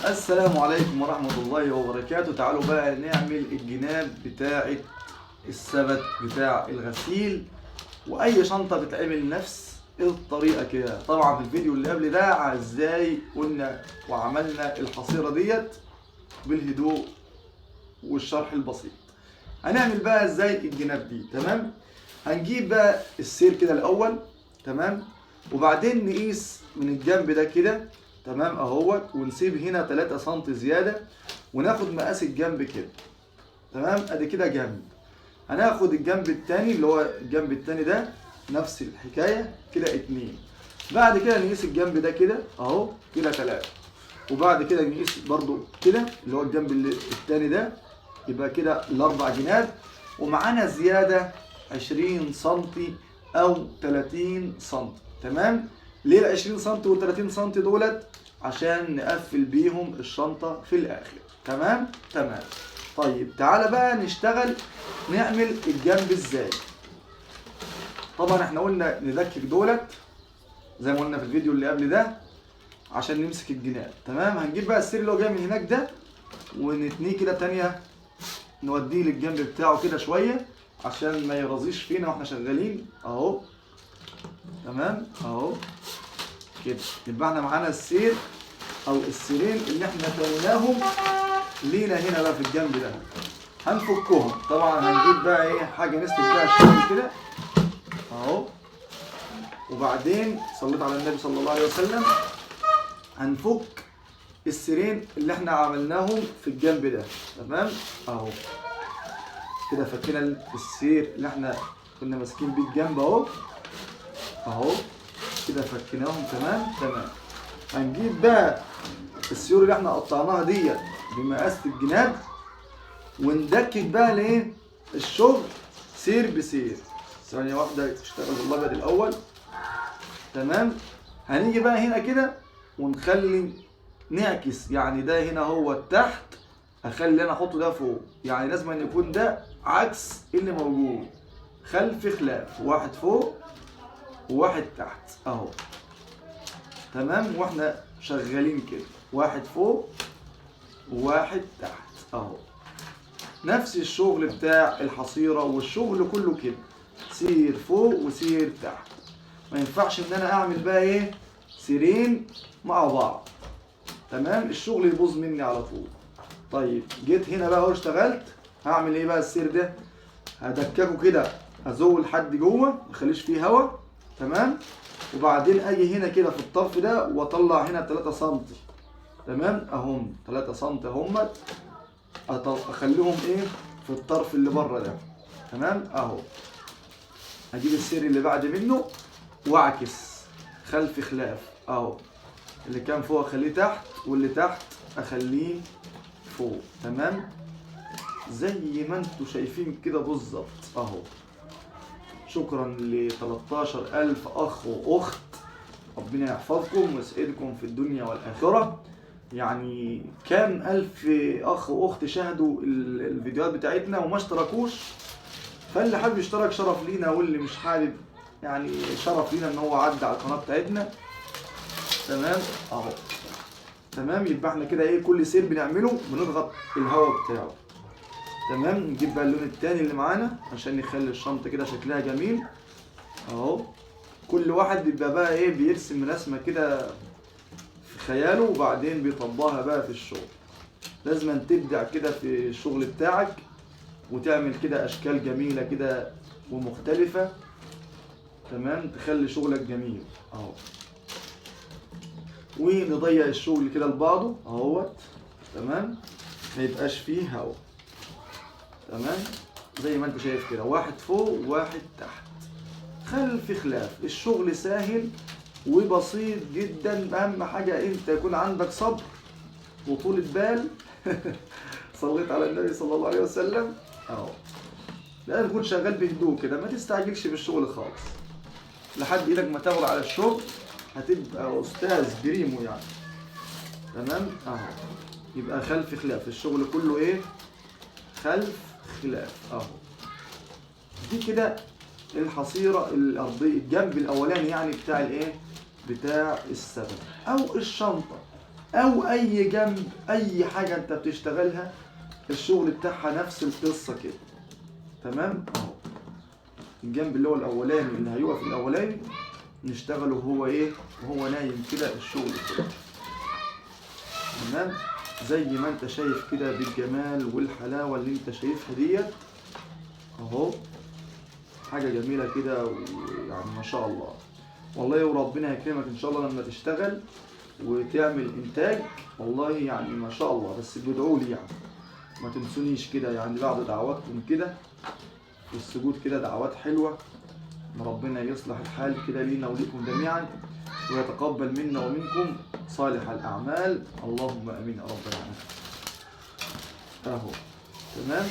السلام عليكم ورحمة الله وبركاته. تعالوا بقى نعمل الجناب بتاعة السبت بتاع الغسيل، وأي شنطة بتعمل نفس الطريقة كده. طبعا في الفيديو اللي قبل ده ازاي قلنا وعملنا الحصيرة ديت بالهدوء والشرح البسيط. هنعمل بقى ازاي الجناب دي. تمام، هنجيب بقى السير كده الأول، تمام، وبعدين نقيس من الجنب ده كده، تمام اهوت، ونسيب هنا 3 سم زيادة، وناخد مقاس الجنب كده، تمام. ادي كده جنب. هناخد الجنب التاني اللي هو الجنب التاني ده نفس الحكاية كده 2. بعد كده نقيس الجنب ده كده اهو كده 3، وبعد كده نقيس برضو كده اللي هو الجنب التاني ده، يبقى كده الاربع جناب، ومعانا زيادة 20 سم او 30 سم. تمام. ليه ال 20 سم وال 30 سم دولت؟ عشان نقفل بيهم الشنطة في الآخر. تمام تمام. طيب تعالى بقى نشتغل نعمل الجنب ازاي. طبعا احنا قلنا ندكك دولت زي ما قلنا في الفيديو اللي قبل ده عشان نمسك الجناب. تمام. هنجيب بقى السير اللي هو جاي من هناك ده ونتنيه كده تانية، نوديه للجنب بتاعه كده شوية عشان ما يرازيش فينا واحنا شغالين اهو. تمام اهو كده. يبقى احنا معانا السير او السيرين اللي احنا تنيناهم لينا هنا بقى في الجنب ده، هنفكهم. طبعا هنجيب بقى ايه حاجة نسلك بيها الشغل كده اهو، وبعدين صليت على النبي صلى الله عليه وسلم. هنفك السيرين اللي احنا عملناهم في الجنب ده. تمام اهو كده، فكينا السير اللي احنا كنا ماسكين بيه الجنب اهو اهو كده، فكيناهم. تمام تمام. هنجيب بقى السيور اللي احنا قطعناها ديت بمقاس الجناب، وندكك بقى لايه الشغل سير بسير. ثانية واحدة تشتغل بالابيض الأول. تمام. هنيجي بقى هنا كده ونخلي نعكس، يعني ده هنا هو تحت، اخلي انا احطه ده فوق، يعني لازم ان يكون ده عكس اللي موجود، خلف خلاف، واحد فوق وواحد تحت اهو. تمام. واحنا شغالين كده، واحد فوق وواحد تحت اهو. نفس الشغل بتاع الحصيرة، والشغل كله كده سير فوق وسير تحت. ما ينفعش ان انا اعمل بقى ايه سيرين مع بعض. تمام، الشغل يبوظ مني على طول. طيب جيت هنا بقى واشتغلت، هعمل ايه بقى السير ده؟ هدككه كده، هزوه لحد جوه، ما اخليش فيه هوا. تمام. وبعدين اجي هنا كده في الطرف ده واطلع هنا 3 سم. تمام اهم 3 سم اهم، اخليهم ايه في الطرف اللي بره ده. تمام اهو. هجيب السير اللي بعد منه واعكس خلف خلاف اهو، اللي كان فوق اخليه تحت، واللي تحت اخليه فوق. تمام زي ما انتوا شايفين كده بالظبط اهو. شكرا ل 13,000 اخ واخت، ربنا يحفظكم ويسعدكم في الدنيا والاخرة. يعني كام الف اخ واخت شاهدوا الفيديوهات بتاعتنا وما اشتركوش، فاللي حابب يشترك شرف لينا، واللي مش حابب يعني شرف لينا ان هو عدى على القناة بتاعتنا. تمام اهو. تمام. يبقى احنا كده ايه كل سير بنعمله بنضغط الهواء بتاعه. تمام. نجيب بقى اللون التاني اللي معانا عشان نخلي الشنطة كده شكلها جميل اهو. كل واحد بيبقى بقى ايه بيرسم رسمه كده في خياله وبعدين بيطبقها بقى في الشغل. لازم تبدع كده في الشغل بتاعك وتعمل كده اشكال جميلة كده ومختلفة. تمام، تخلي شغلك جميل اهو. ونضيق الشغل كده لبعضه اهوت. تمام، ما يبقاش فيه هوا. تمام زي ما انت شايف كده، واحد فوق وواحد تحت، خلف خلاف. الشغل سهل وبسيط جدا، اهم حاجة انت يكون عندك صبر وطولة بال. صليت على النبي صلى الله عليه وسلم اهو. لازم تكون شغال بهدوء كده، ما تستعجلش بالشغل خالص لحد ايدك ما تاخد على الشغل، هتبقى استاذ بريمو يعني. تمام اهو. يبقى خلف خلاف، الشغل كله ايه خلف خلاف اهو. دي كده الحصيرة الارضية، الجنب الاولاني يعني بتاع الايه بتاع السبت او الشنطة. او اي جنب، اي حاجة انت بتشتغلها الشغل بتاعها نفس القصة كده. تمام اهو الجنب اللي هو الاولاني اللي هيقف الاولاني نشتغله وهو ايه، وهو نايم كده الشغل كله. تمام زي ما انت شايف كده بالجمال والحلاوه اللي انت شايفها ديت اهو، حاجة جميلة كده ويعني ما شاء الله والله. وربنا يكرمك ان شاء الله لما تشتغل وتعمل انتاج والله يعني ما شاء الله. بس بيدعوا لي يعني ما تنسونيش كده، يعني بعد دعواتكم كده في السجود كده دعوات حلوة، ربنا يصلح الحال كده لينا وليكم جميعا ويتقبل منا ومنكم صالح الاعمال، اللهم امين يا رب العالمين. اهو تمام.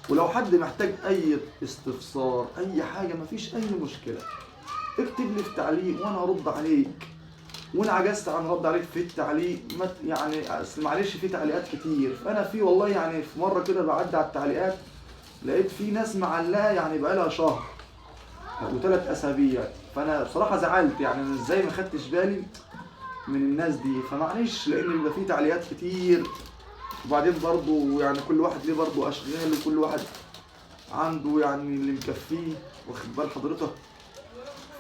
ولو حد محتاج اي استفسار اي حاجة مفيش اي مشكلة، اكتب لي في تعليق وانا ارد عليك، وانا عجزت عن رد عليك في التعليق ما يعني اصل معلش في تعليقات كتير، فانا في والله يعني في مرة كده بعدي على التعليقات لقيت في ناس معلقه يعني بقالها شهر وثلاث اسابيع، فانا بصراحة زعلت يعني انا ازاي ما خدتش بالي من الناس دي، فمعلش لان بيبقى في تعليقات كتير، وبعدين برضو يعني كل واحد ليه برضو اشغال وكل واحد عنده يعني اللي مكفيه، واخد بال حضرتك،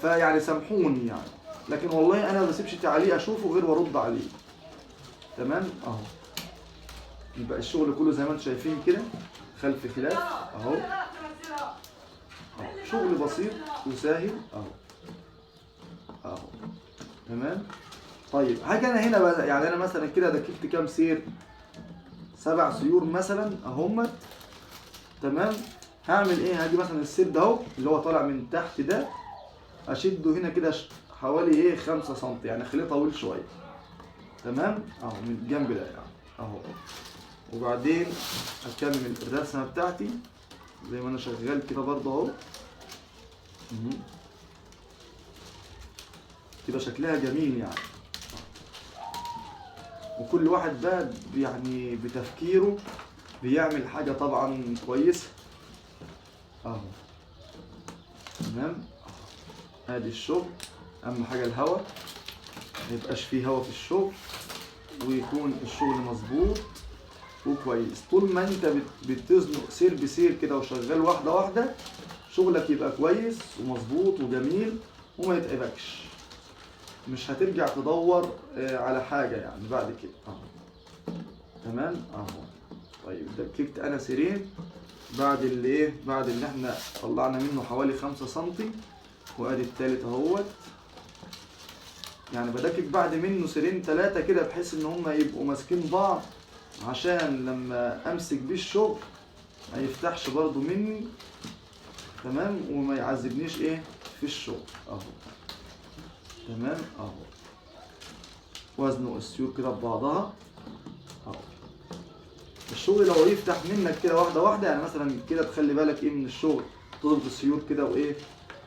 فيعني سامحوني يعني، لكن والله انا ما بسيبش تعليق اشوفه غير وارد عليه. تمام اهو يبقى الشغل كله زي ما انتم شايفين كده خلف خلاف اهو، شغل بسيط وسهل اهو اهو. تمام. طيب هاجي انا هنا بقى، يعني انا مثلا كده دككت كام سير؟ 7 سيور مثلا اهمت. تمام. هعمل ايه؟ هاجي مثلا السير ده اهو اللي هو طالع من تحت ده اشده هنا كده حوالي ايه 5 سم، يعني اخليه طويل شوية. تمام اهو من الجنب ده يعني اهو، وبعدين اكمل الرسمة بتاعتي زي ما انا شغال كده برضه اهو، تبقى شكلها جميل يعني. وكل واحد بقى يعني بتفكيره بيعمل حاجة طبعا كويسة اهو. تمام ادي الشغل. اهم حاجة الهواء، ما يبقاش فيه هواء في الشغل، ويكون الشغل مظبوط وكويس. طول ما انت بتزنق سير بسير كده وشغال واحدة واحدة شغلك يبقى كويس ومظبوط وجميل وما يتعبكش، مش هترجع تدور على حاجة يعني بعد كده اهو. تمام اهو. طيب دككت انا سيرين بعد اللي ايه، بعد اللي احنا طلعنا منه حوالي 5 سم، وادي التالت اهوت. يعني بدكك بعد منه سيرين 3 كده بحيث ان هما يبقوا ماسكين بعض، عشان لما امسك بيه الشغل ما يفتحش برضو مني. تمام وما يعذبنيش ايه في الشغل اهو. تمام اهو. وزنه السيور كده ببعضها اهو. الشغل لو يفتح منك كده واحدة واحدة، يعني مثلا كده تخلي بالك ايه من الشغل، تظبط السيور كده وايه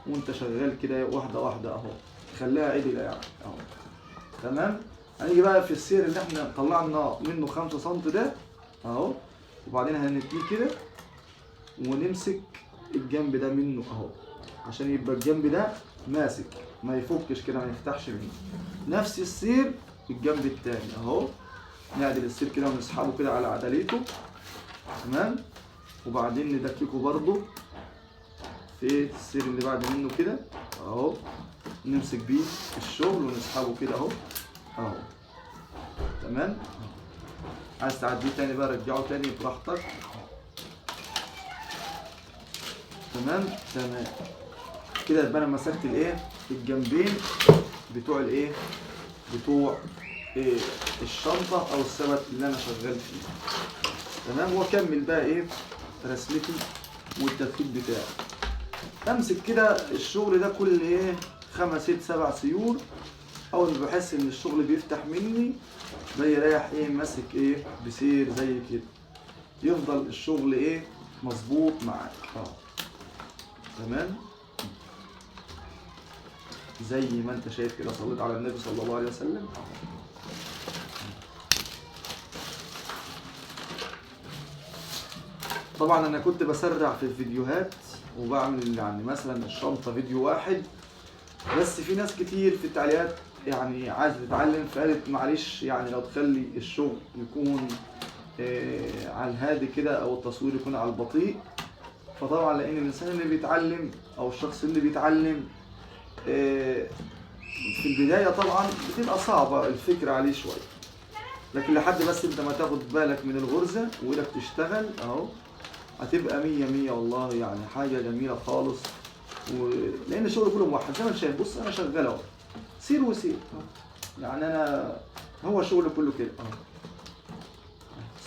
وانت شغال كده واحدة واحدة اهو، خليها عدله يعني اهو. تمام. هنيجي بقى في السير اللي احنا طلعنا منه 5 سم ده اهو، وبعدين هنتنيه كده ونمسك الجنب ده منه اهو، عشان يبقى الجنب ده ماسك ما يفكش كده ما يفتحش منه. نفس السير الجنب التاني اهو، نعدل السير كده ونسحبه كده على عدليته. تمام. وبعدين ندككه برضو في السير اللي بعد منه كده اهو، نمسك بيه الشغل ونسحبه كده اهو اهو. تمام. عايز تعديه تاني بقى رجعه تاني براحتك. تمام تمام كده. يبقى انا مسكت الايه الجنبين بتوع الايه بتوع إيه الشنطة او السبت اللي انا شغال فيه. تمام. واكمل بقى ايه رسمتي والترتيب بتاعي. امسك كده الشغل ده كل ايه 5 6 7 سيور، اول ما بحس ان الشغل بيفتح مني باجي رايح ايه ماسك ايه بسير زي كده، يفضل الشغل ايه مظبوط معاك اهو. تمام زي ما انت شايف كده. صليت على النبي صلى الله عليه وسلم. طبعا انا كنت بسرع في الفيديوهات وبعمل يعني مثلا الشنطة فيديو واحد، بس في ناس كتير في التعليقات يعني عايزه تتعلم، فقالت معلش يعني لو تخلي الشغل يكون على الهادي كده، او التصوير يكون على البطيء. فطبعا لان الانسان اللي بيتعلم او الشخص اللي بيتعلم في البداية طبعا بتبقى صعبة الفكرة عليه شوية، لكن لحد بس انت ما تاخد بالك من الغرزه وايدك تشتغل اهو، هتبقى مية مية والله، يعني حاجة جميلة خالص. لان الشغل كله موحد زي ما انت شايف. بص انا شغال اهو سير وسير، يعني انا هو شغل كله كده اهو،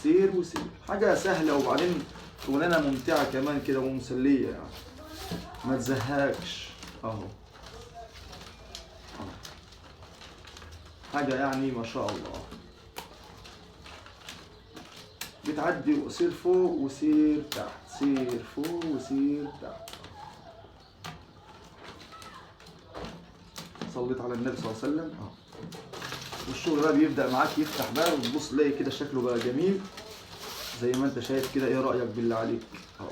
سير وسير، حاجة سهلة، وبعدين شغلانة ممتعة كمان كده ومسليه، يعني ما تزهقش اهو، حاجة يعني ما شاء الله. بتعدي وسير فوق وسير تحت، سير فوق وسير تحت. صليت على النبي صلى الله عليه وسلم. والشغل بقى بيبدأ معاك يفتح بقى، وتبص تلاقي كده شكله بقى جميل زي ما انت شايف كده. ايه رأيك بالله عليك؟ اهو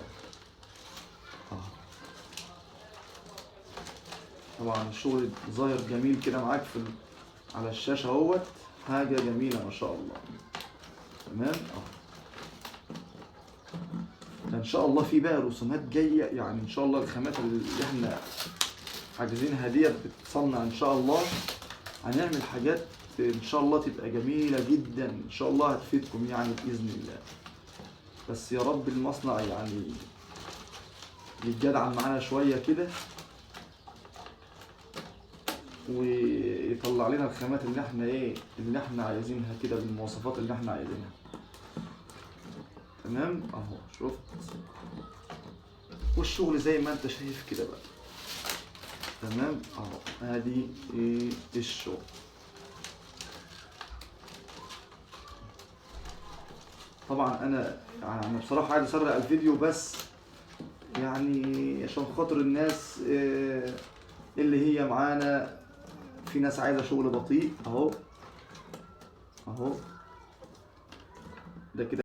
طبعا الشغل ظاهر جميل كده معاك في على الشاشة اهوت، حاجة جميلة ما شاء الله. تمام اهو. ان شاء الله في بقى رسومات جاية، يعني ان شاء الله الخامات اللي احنا حاجزينها ديت بتتصنع ان شاء الله، هنعمل حاجات ان شاء الله تبقى جميلة جدا ان شاء الله، هتفيدكم يعني باذن الله. بس يا رب المصنع يعني يتجدعن معانا شوية كده ويطلع لنا الخامات اللي احنا ايه اللي احنا عايزينها كده بالمواصفات اللي احنا عايزينها. تمام اهو شفت، والشغل زي ما انت شايف كده بقى. تمام اهو ادي ايه الشغل. طبعا انا يعني بصراحة عايز اسرع الفيديو، بس يعني عشان خاطر الناس اللي هي معانا، في ناس عايزه شغل بطيء اهو اهو ده كده.